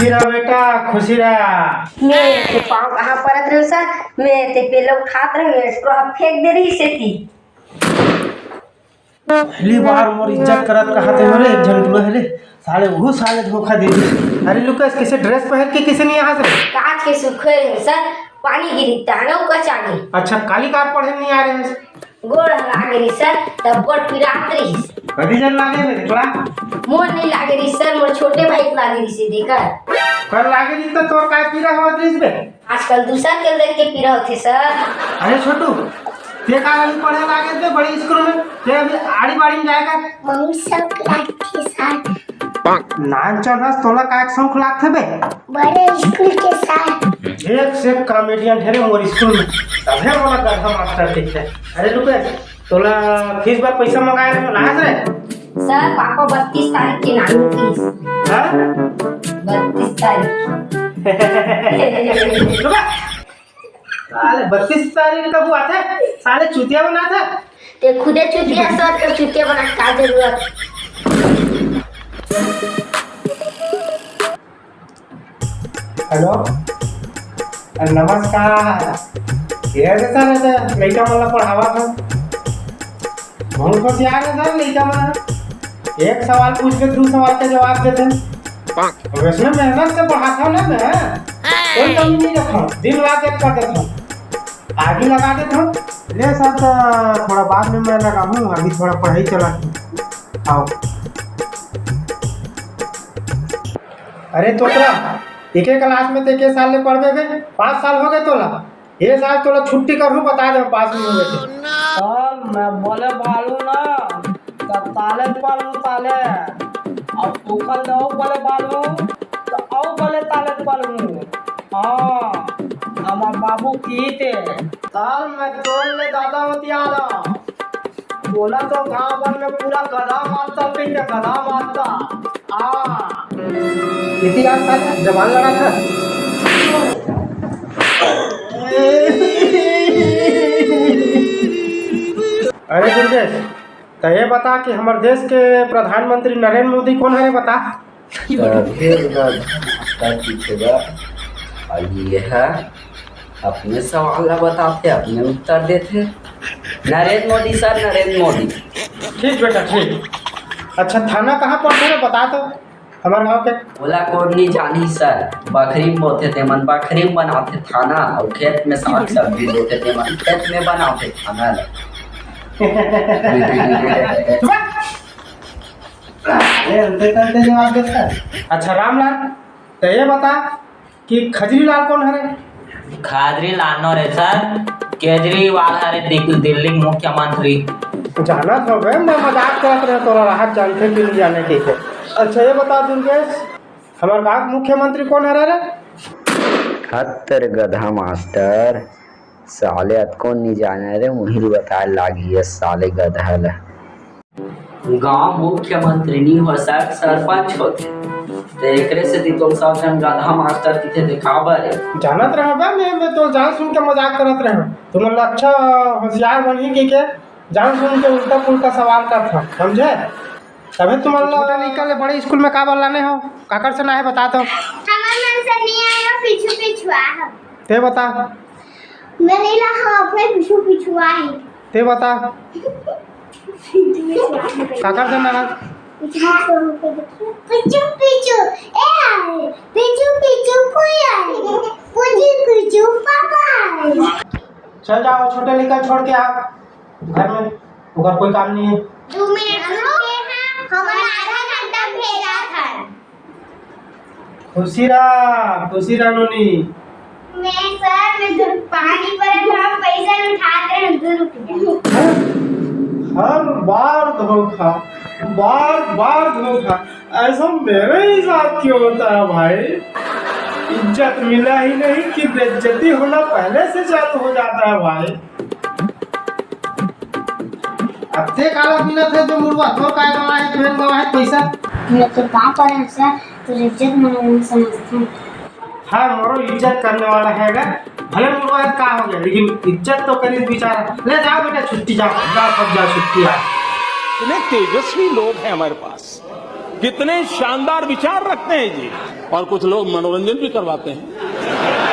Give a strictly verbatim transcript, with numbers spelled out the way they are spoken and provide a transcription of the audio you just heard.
खुशी रह बेटा, खुशी रह। मैं ते पाँव कहाँ परत रहे सर, मैं ते पेला उठात रहे, फेंक दे रही से ती। पहली बार मोर इज्जत करत कहा ते मोरे एक झन टुरा हे रे, साले वो साले धोखा दे दी। अरे लुकेश, किसे ड्रेस पहन के किसे नहीं आ रहे? काच के सूखे रहे सर, पानी गिरी ताना उका चागे। अच्छा, काली कार पढ़े नहीं आ रहे हैं? गोड़ लागे रही सर, तब गोड़ पिरात रही। कभी जन लागे रे तोरा? मोर नहीं लागे रही सर, मोर छोटे भाई के लागे रही से देकर। कर लागे रही तो तोर काय पीरा होत रही बे? आजकल दूसर के देख के पीरा होथे सर। अरे छोटू, ते का अभी पढ़े लागे थे बड़े स्कूल में, ते अभी आड़ी बाड़ी में जाएगा। बहुत शौक लागथे सर। नान चढ़स तोला का शौक लागथे बे? बड़े स्कूल के सर। एक से एक कॉमेडियन हे रे मोर स्कूल में, तभे मोला गधा मास्टर कहिथे। अरे लुकेश, तोला फीस बर पैसा मंगाए रहे, लास रे? सर, पापा बत्तीस तारीख के नानू फीस। हाँ? बत्तीस तारीख। चुप। साले बत्तीस तारीख कब आथे? साले चुतिया बनाथे। ते खुदे चुतिया सर, तो चुतिया बना का जरूरत? हेलो, नमस्कार। ये कैसा रहता है? लइका मन ला पढ़ावा था। बहुत होशियार है सर लइका मन। एक सवाल पूछ के दू सवाल का जवाब देथे। वैसने मेहनत से पढ़ाथव ना मैं, कोई कमी नहीं रखा, दिन रात एक कर देथव, आगी लगा देथव। ले सर, तो थोड़ा बाद में मैं लगाहूँ, अभी थोड़ा पढ़ाई चला के। आओ। अरे तोतरा, एके क्लास में ते के साल ले पढ़बे बे? पाँच साल हो गए तोला। ये साल तोला छुट्टी करहूँ, बता दे, पास नहीं होगे तो। सर, मैं बोले बालू ना, तो ताले पढ़ू ताले। अब तू कल दो बोले बालू, तो आओ बोले ताले पढ़ू। हाँ, हमार बाबू की थे। सर, मैं तोल ले दादा होती आ रहा। बोला तो गांव भर में पूरा गधा मारता पीटे गधा मारता। हाँ। इतिहास साले जबान लड़ा था। अरे दुर्गेश, तो ये बता कि हमारे देश के प्रधानमंत्री नरेंद्र मोदी कौन है, बता। तभे ओला मास्टर पूछेगा, अउ ये ह अपने सवाल ला बताथे, अपने उत्तर देथे। नरेंद्र मोदी सर, नरेंद्र मोदी। ठीक बेटा, ठीक। अच्छा, थाना कहाँ पड़थे रे, बता तो, हमारे गाँव के। ओला कोन नहीं जानी सर, बखरी में बोथे ते मन, बखरी में बनाथे थाना, अउ खेत में साग सब्जी बोथे ते मन, खेत में बनाथे थाना ला। अरे, उल्टे तल्टे जवाब देता है। अच्छा रामलाल, तो ये बता कि खजरी लाल कौन हरे? खजरी लाल नो रे सर, केजरीवाल हरे दिल-, दिल्ली के मुख्यमंत्री। जानत हो बे, मैं मजाक करत रहे, तोरा राहत जानथे कि नहीं जाने के। अच्छा ये बता दुर्गेश, हमारे गाँव के मुख्यमंत्री कौन हरे रे? हत्तर गधा मास्टर। साले अतको नी जाने रे, उही ल बताए लागी ये साले गधा ल। गांव मुख्यमंत्री नी हो सक, सरपंच होथे। ते एकरे सेती तो सब झन गधा मास्टर किथे, ते काबर हे? जानत रहे बे, मैं, मैं तो जान सुन के मजाक करत रहे। तुमन ल अच्छा होशियार बनही के, के जान सुन के उल्टा पुल्टा सवाल करत हव, समझे? तभे तुमन ल छोटे लइका ले बड़े स्कूल में काबर लाने हो? काकर से ना हे बता तो। हमर मन से नी आए हो, पीछू पीछू आ हो। ते बता। मैं नहीं ला, हाँ, अपने पीछू पीछू आए। ते बता। काकर से नाराज? पीछू पीछू, पीछू पीछू, ए, पीछू पीछू कोई आए, पीछू पीछू पापा आए। चल जाओ, छोटे लइका छोड़ के आ घर में, ओकर कोई काम नहीं है। दो मिनट रुके, हाँ, हमर आधा घंटा भेजा था। खुशी रहा, खुशी रहा नोनी। मैं सर, मैं दू, पानी भरे था, हम पैसा उठाते हैं, दो रुपया। हर बार धोखा, बार बार धोखा। ऐसा मेरे ही साथ क्यों होता है भाई? इज्जत मिला ही नहीं कि बेइज्जती होना पहले से चालू हो जाता है भाई। अब ते काला बिनत हे जो मुड़वा, तोर काय गवा हे, तुरंत गवा हे पैसा। मैं तो पाँव परे हँव सर, तोर इज्जत मन समझथँव। हाँ, मोरो इज्जत करने वाला हे अगर, भले मुड़वा हे का हो गया, लेकिन इज्जत तो करिस बेचारा। ले जाओ बेटा छुट्टी, जाओ, जाओ सब जाओ छुट्टी आज। इतने तेजस्वी लोग हैं हमारे पास, कितने शानदार विचार रखते हैं जी। और कुछ लोग मनोरंजन भी करवाते हैं।